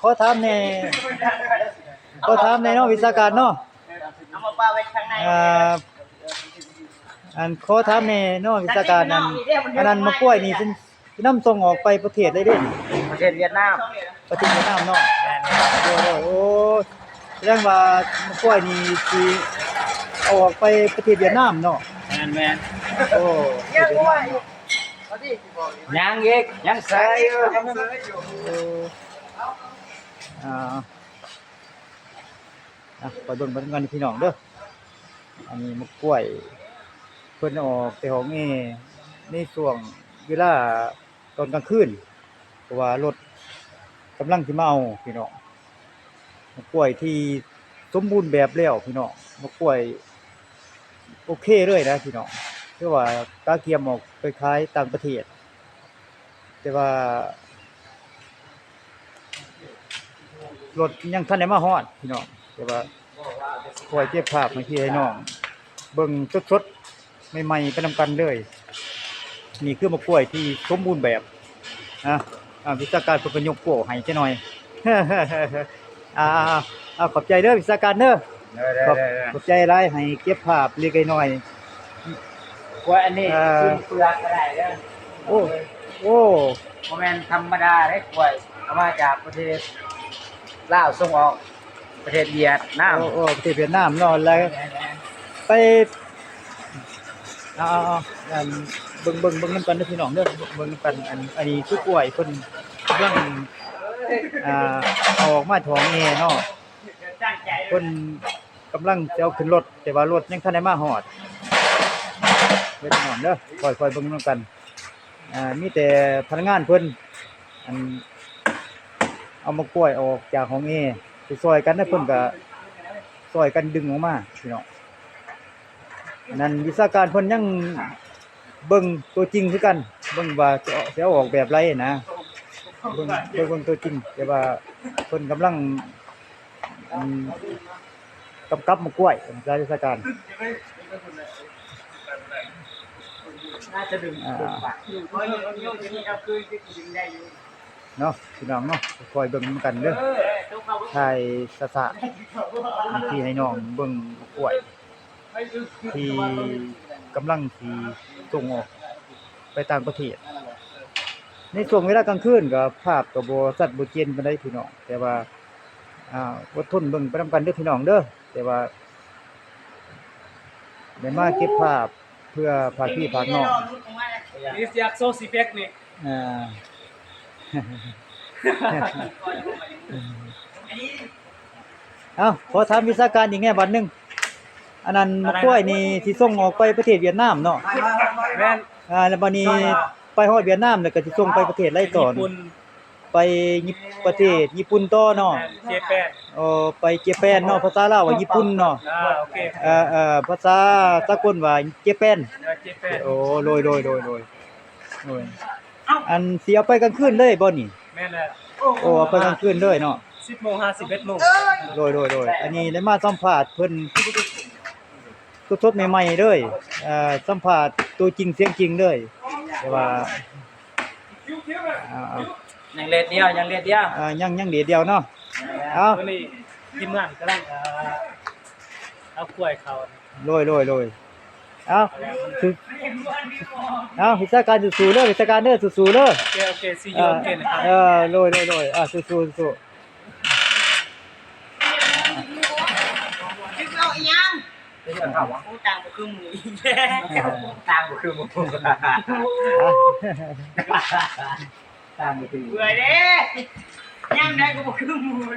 ຂໍຖາມແດ່ ຂໍຖາມແດ່ເນາະ ວິຊາການເນາະ ເອົາມາປະໄວ້ຂ້າງໃນ ອ່າ ອັນ ຂໍຖາມແດ່ເນາະ ວິຊາການ ອັນ ອັນນັ້ນໝາກກ້ວຍນີ້ ຊິນຳສົ່ງອອກໄປປະເທດໃດເດ້? ປະເທດຫວຽດນາມ. ປະເທດຫວຽດນາມເນາະ. ແມ່ນໆ. ໂດຍໆ ໂອ້ ສະແດງວ່າໝາກກ້ວຍນີ້ຊິເອົາອອກໄປປະເທດຫວຽດນາມເນາະ. ແມ່ນໆ. ໂອ້ ປະເທດຫວຽດນາມເນາະ. ຍັງອີກ ຍັງເສີຍຢູ່. ໂອ້ ອ່າ ອ່ະ ໄປເບິ່ງໄປນຳກັນພີ່ນ້ອງເດີ. ອັນນີ້ໝາກກ້ວຍ ເພິ່ນອອກແຕ່ຫ້ອງແອໃນຊ່ວງເວລາຕອນກາງຄືນ ເພາະວ່າລົດກຳລັງຊິມາເອົາພີ່ນ້ອງ. ໝາກກ້ວຍທີ່ສົມບູນແບບແລ້ວພີ່ນ້ອງ ໝາກກ້ວຍໂອເຄເລີຍນະພີ່ນ້ອງ ຄືວ່າກະກຽມອອກໄປຂາຍຕ່າງປະເທດ ແຕ່ວ່າ ລົດຍັງທັນໄດ້ມາຮອດພີ່ນ້ອງ ແຕ່ວ່າຂ້ອຍເກັບພາບໃຫ້ພີ່ໃຫ້ນ້ອງເບິ່ງສົດໆ ໃໝ່ໆ ໄປນຳກັນເລີຍ. ນີ້ຄືໝາກກ້ວຍທີ່ສົມບູນແບບນະ. ອ່າ ວິຊາການເພິ່ນກໍຍົກໂປ້ໃຫ້ຈັກໜ່ອຍ. ອ່າ ຂອບໃຈເດີວິຊາການເດີ. ໄດ້ໆໆ ຂອບ ຂອບໃຈຫຼາຍ ໃຫ້ເກັບພາບເລັກໆນ້ອຍໆ. ກ້ວຍອັນນີ້ ເອີ ກິນເປືອກກໍໄດ້ເດີ. ໂອ້ ໂອ້ ບໍ່ແມ່ນທຳມະດາເດ້ ກ້ວຍເອົາມາຈາກປະເທດລາວ ສົ່ງອອກປະເທດຫວຽດນາມ. ໂອ້ ໂອ້ ປະເທດຫວຽດນາມເນາະ ແລ້ວ ແມ່ນໆ ໄປ ເອົາໆໆ ອັນ ເບິ່ງ ເບິ່ງ ເບິ່ງນຳກັນເດີພີ່ນ້ອງເດີ ເບິ່ງນຳກັນ. ອັນ ອັນນີ້ຄືກ້ວຍເພິ່ນກຳລັງ ອ່າ ເອົາອອກມາຖອງແດ່ເນາະ. ເພິ່ນກຳລັງຈະເອົາຂຶ້ນລົດ ແຕ່ວ່າລົດຍັງທັນໄດ້ມາຮອດເດີພີ່ນ້ອງເດີ. ຄ່ອຍໆເບິ່ງນຳກັນ ອ່າ ມີແຕ່ພະນັກງານເພິ່ນ ອັນ ເອົາໝາກກ້ວຍອອກຈາກຫ້ອງແອ ໄປຊ່ອຍກັນນະ ເພິ່ນກະຊ່ອຍກັນດຶງອອກມາພີ່ນ້ອງ. ອັນນັ້ນວິຊາການເພິ່ນຍັງເບິ່ງຕົວຈິງຄືກັນ ເບິ່ງວ່າຈະເອົາ ຊິເອົາອອກແບບໃດນະ ເບິ່ງ ເບິ່ງ ເບິ່ງຕົວຈິງ ແຕ່ວ່າເພິ່ນກຳລັງ ອືມ ກຳກັບໝາກກ້ວຍ ລາຊະການ ອ່າ ເນາະ ພີ່ນ້ອງເນາະ ຄ່ອຍເບິ່ງນຳກັນເດີ ຖ່າຍຊ້າໆ ທີ່ໃຫ້ນ້ອງເບິ່ງໝາກກ້ວຍ ທີ່ກຳລັງຊິສົ່ງອອກໄປຕ່າງປະເທດ. ໃນຊ່ວງເວລາກາງຄືນກໍພາບກໍບໍ່ຊັດບໍ່ເຈນປານໃດພີ່ນ້ອງ ແຕ່ວ່າ ອ່າ ອົດທົນເບິ່ງໄປນຳກັນເດີພີ່ນ້ອງເດີ ແຕ່ວ່າໄດ້ມາເກັບພາບເພື່ອຝາກພີ່ຝາກນ້ອງ ນີ້ຢາກໂຊຊິກແພັກນີ້ ອ່າ ເອົ້າ ຂໍຖາມວິຊາການອີກແດ່ບາດໜຶ່ງ ອັນນັ້ນໝາກກ້ວຍນີ້ຊິສົ່ງອອກໄປປະເທດຫວຽດນາມເນາະ ແມ່ນ ອ່າ ແລ້ວບາດນີ້ ໄປຮອດຫວຽດນາມແລ້ວກໍຊິສົ່ງໄປປະເທດໃດຕໍ່? ໄປຍີ່ປຸ່ນ ໄປຍີ່ ປະເທດຍີ່ປຸ່ນຕໍ່ເນາະ ແມ່ນ ເຈແປນ ເອີ ໄປເຈແປນເນາະ ພາສາລາວວ່າຍີ່ປຸ່ນເນາະ ອ່າ ໂອເຄ ເອີ ເອີ ພາສາສາກົນວ່າເຈແປນ ເອີ ເຈແປນ ໂອ້ ໂດຍ ໂດຍ ໂດຍ ໂດຍ ໂດຍ ອັນຊິເອົາໄປກາງຄືນເລີຍບໍ່ນີ້? ແມ່ນແລ້ວ ໂອ້ ເອົາໄປກາງຄືນເລີຍເນາະ ສິບໂມງຫາສິບເອັດໂມງ ໂດຍ ໂດຍ ໂດຍ ອັນນີ້ໄດ້ມາສຳພາດເພິ່ນ ສົດໆ ໃໝ່ໆ ເລີຍ ເອີ ສຳພາດຕົວຈິງສຽງຈິງເລີຍ ແຕ່ວ່າ ອ່າ ຍັງເລດດຽວ ຍັງເລດດຽວ ອ່າ ຍັງ ຍັງເລດດຽວເນາະ ເອົາ ຕອນນີ້ທີມງານກຳລັງ ເອີ ເອົາກ້ວຍເຂົ້າ ໂດຍ ໂດຍ ໂດຍ ເອົາ ເອົາ ວິຊາການສູ້ໆ ເດີ ວິຊາການເດີ ສູ້ໆ ເດີ ໂອເຄ ໂອເຄ see you again ເອີ ໂດຍ ໂດຍ ໂດຍ ອ່າ ສູ້ໆ ສູ້ໆ ເອົາອີ່ຫຍັງ? ໂອ້ ຕ່າງບໍ່ຄືໝູ່ອີກແລ້ວ ຕ່າງບໍ່ຄືໝູ່ ຕ່າງບໍ່ຄືໝູ່ ເບື່ອຍເດ້ ຍາມໃດກໍບໍ່ຄືໝູ່ ເ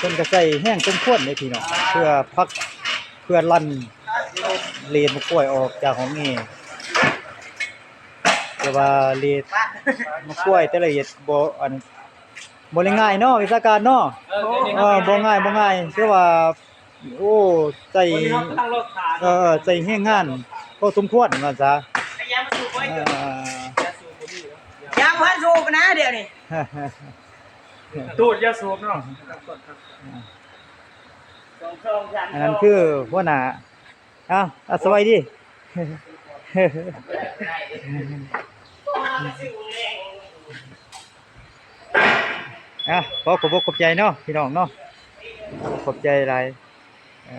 ພິ່ນກໍໃສ່ແຮງສົມຄວນເດ້ພີ່ນ້ອງ ເພື່ອຜັກ ເພື່ອລັ່ນເລດໝາກກ້ວຍອອກຈາກຫ້ອງແອ ແຕ່ວ່າເລດໝາກກ້ວຍແຕ່ລະເລດບໍ່ ອັນ ບໍ່ໄດ້ງ່າຍເນາະ ວິຊາການເນາະ ເອີ ບໍ່ງ່າຍ ບໍ່ງ່າຍ ແຕ່ວ່າ ໂອ້ ໃສ່ ເອີ ໃສ່ແຮງງານພໍສົມຄວນວ່າຊະ ເອີ ຢາບໍ່ທັນສູບນະດຽວນີ້ ຕູດຢາສູບເນາະ ອັນນັ້ນຄືຫົວໜ້າ ເອົາ ສະບາຍດີ ອ່ະ ຂໍຂອບອົກຂອບໃຈເນາະ ພີ່ນ້ອງເນາະ ຂອບໃຈຫຼາຍ ເອີ.